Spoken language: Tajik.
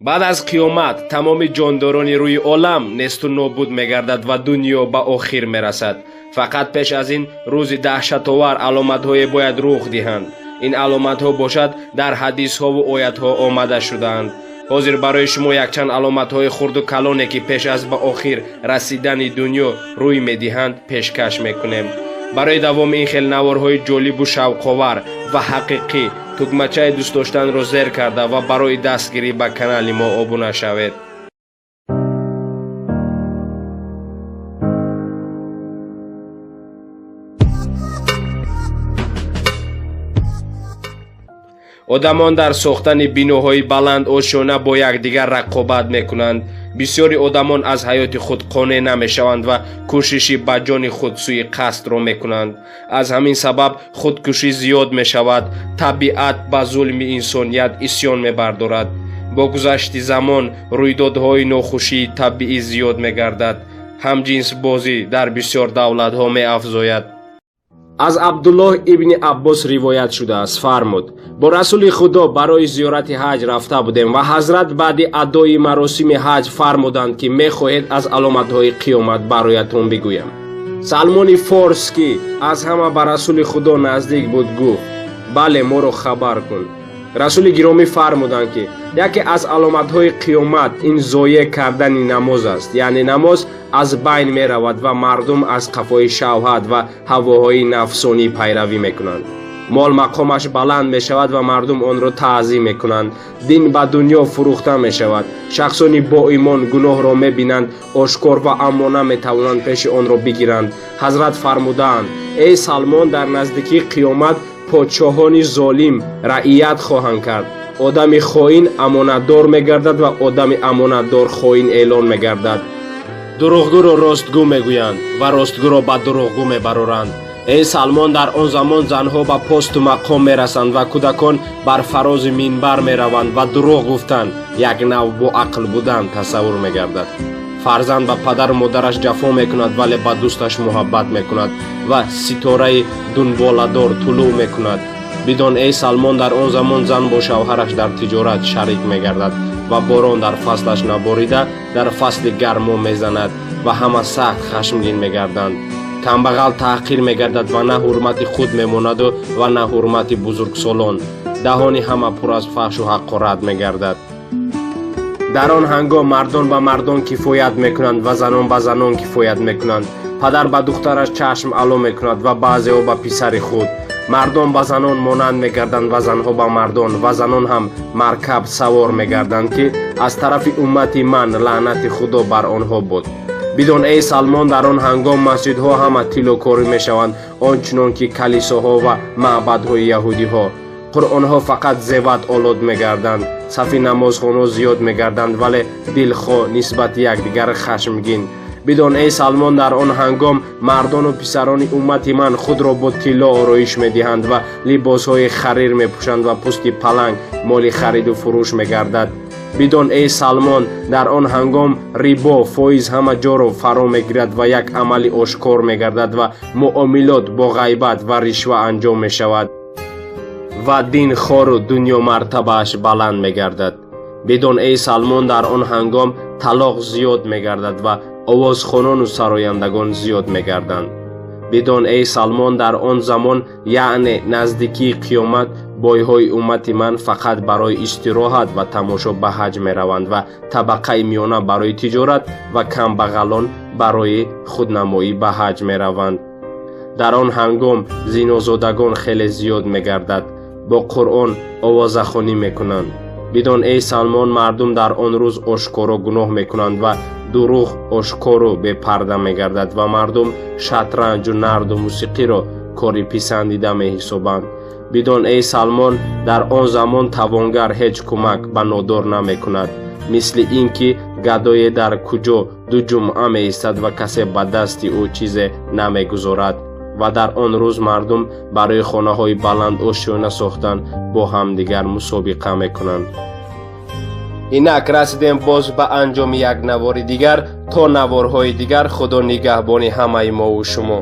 Баъд аз қиёмат тамоми ҷондорони рӯи олам несту нобуд мегардад ва дунё ба охир мерасад. Фақат пеш аз ин рӯзи даҳшатовар аломатҳое бояд рух диҳанд. Ин аломатҳо бошад дар ҳадисҳову оятҳо омада шудаанд. Ҳозир барои шумо якчанд аломатҳои хурду калоне, ки пеш аз ба охир расидани дунё рӯй медиҳанд, пешкаш мекунем. Барои давоми ин хел наворҳои ҷолибу шавқовар ва ҳақиқӣ тугмачаи дӯстдоштанро зер карда ва барои дастгирӣ ба канали мо обуна шавед. Одамон дар сохтани биноҳои баланд ошёна бо якдигар рақобат мекунанд. Бисёри одамон аз ҳаёти худ қонеъ намешаванд ва кӯшиши ба ҷони худ сӯи қасдро мекунанд. Аз ҳамин сабаб худкушӣ зиёд мешавад. Табиат ба зулми инсоният исьён мебардорад. Бо гузашти замон рӯйдодҳои нохушии табиӣ зиёд мегардад. Ҳамҷинсбозӣ дар бисёр давлатҳо меафзояд. Аз Абдуллоҳ ибни Аббос ривоят шудааст, фармуд: бо Расули Худо барои зиёрати ҳаҷ рафта будем ва ҳазрат баъди адои маросими ҳаҷ фармуданд, ки мехоҳед аз аломатҳои қиёмат бароятон бигӯям. Салмони Форс, ки аз ҳама ба Расули Худо наздик буд, гуфт: бале, моро хабар кун. Расули гиромӣ фармуданд, ки яке аз аломатҳои қиёмат ин зоеъ кардани намоз аст, яъне намоз аз байн меравад ва мардум аз қафои шавҳат ва ҳавоҳои нафсонӣ пайравӣ мекунанд. Мол мақомаш баланд мешавад ва мардум онро таъзим мекунанд. Дин ба дунё фурӯхта мешавад. Шахсони боимон гуноҳро мебинанд ошкор ва аммо наметавонанд пеши онро бигиранд. Ҳазрат фармудаанд: эй Салмон, дар наздикии қиёмат подшоҳони золим раият хоҳанд кард. Одами хоин амонатдор мегардад ва одами амонатдор хоин эълон мегардад. Дурӯғгӯро ростгӯ мегӯянд ва ростгӯро ба дурӯғгӯ мебароранд. Эй Салмон, дар он замон занҳо ба посту мақом мерасанд ва кӯдакон бар фарози минбар мераванд ва дурӯғ гуфтан як нав бо ақл будан тасаввур мегардад. Фарзанд ба падару модараш ҷафо мекунад, вале ба дӯсташ муҳаббат мекунад ва ситораи дунболадор тулӯъ мекунад. Бидон, эй Салмон, дар он замон зан бо шавҳараш дар тиҷорат шарик мегардад ва борон дар фаслаш наборида дар фасли гармо мезанад ва ҳама сахт хашмгин мегарданд. Камбағал таҳқир мегардад ва на ҳурмати худ мемонаду ва на ҳурмати бузургсолон. Даҳони ҳама пур аз фаҳшу ҳақорат мегардад. Дар он ҳангом мардон ба мардон кифоят мекунанд ва занон ба занон кифоят мекунанд. Падар ба духтараш чашм ало мекунад ва баъзеҳо ба писари худ. Мардон ба занон монанд мегарданд ва занҳо ба мардон, ва занон ҳам маркаб савор мегарданд, ки аз тарафи уммати ман лаънати Худо бар онҳо буд. Бидон, эй Салмон, дар он ҳангом масҷидҳо ҳама тиллокорӣ мешаванд, он чунон ки калисоҳо ва маъбадҳои яҳудиҳо. Қуръонҳо фақат зеват олод мегарданд. Сафи намозхоно зиёд мегарданд, вале дилхоҳ нисбати якдигар хашмгин. Бидон, эй Салмон, дар он ҳангом мардону писарони уммати ман худро бо тилло ороиш медиҳанд ва либосҳои харир мепӯшанд ва пӯсти паланг моли хариду фурӯш мегардад. Бидон, эй Салмон, дар он ҳангом рибо фоиз ҳама ҷоро фаро мегирад ва як амали ошкор мегардад ва муомилот бо ғайбат ва ришва анҷом мешавад ва дин хору дунё мартабааш баланд мегардад. Бидон, эй Салмон, дар он ҳангом талоқ зиёд мегардад ва овозхонону сарояндагон зиёд мегарданд. Бидон, эй Салмон, дар он замон, яъне наздикии қиёмат, бойҳои уммати ман фақат барои истироҳат ва тамошо ба ҳаҷ мераванд ва табақаи миёна барои тиҷорат ва камбағалон барои худнамоӣ ба ҳаҷ мераванд. Дар он ҳангом зинозодагон хеле зиёд мегардад, бо Қуръон овозахонӣ мекунанд. Бидон, эй Салмон, мардум дар он рӯз ошкоро гуноҳ мекунанд ва дурӯғ ошкору бепарда мегардад ва мардум шатранҷу нарду мусиқиро кори писандида меҳисобанд. Бидон, эй Салмон, дар он замон тавонгар ҳеҷ кӯмак ба нодор намекунад, мисли ин ки гадое дар куҷо ду ҷумъа меистад ва касе ба дасти ӯ чизе намегузорад. Ва дар он рӯз мардум барои хонаҳои баланд ошёна сохтан бо ҳамдигар мусобиқа мекунанд. Инак расидем боз ба анҷоми як навори дигар. То наворҳои дигар Худо нигаҳбони ҳамаи мову шумо.